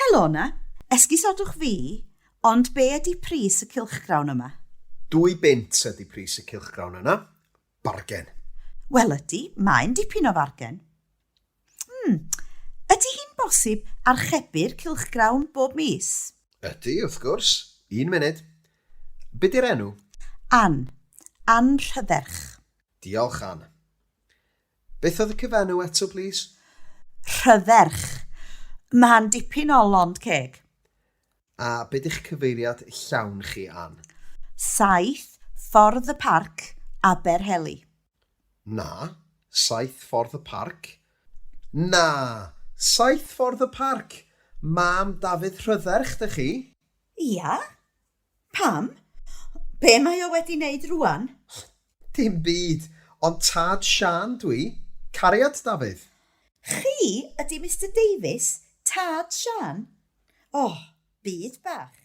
Helo 'na. Esgusodwch fi, ond be ydi pris y cylchgrawn yma? Dwy bunt ydi pris y cylchgrawn yna. Bargen. Wel ydi, mae'n dipyn o fargen. Hmm, ydi hi'n bosib archebu'r cylchgrawn bob mis? Ydi, wrth gwrs. Un munud. Be di'r enw? Ann. Ann Rhydderch. Diolch, Ann. Beth oedd y cyfenw eto, plîs? Rhydderch. Mae'n dipyn o lond ceg. A be di'ch cyfeiriad llawn chi, Ann? 7, Ffordd y Parc, Aberheli. Na, 7 Ffordd y Parc. Na, 7 Ffordd y Parc! Mam Dafydd Rhydderch dych chi? Ia? Pam? Be mae o wedi wneud rwan? Dim byd, ond tad Siân dwi. Cariad Dafydd. Chi ydi Mister Davies, tad Siân? O, byd bach.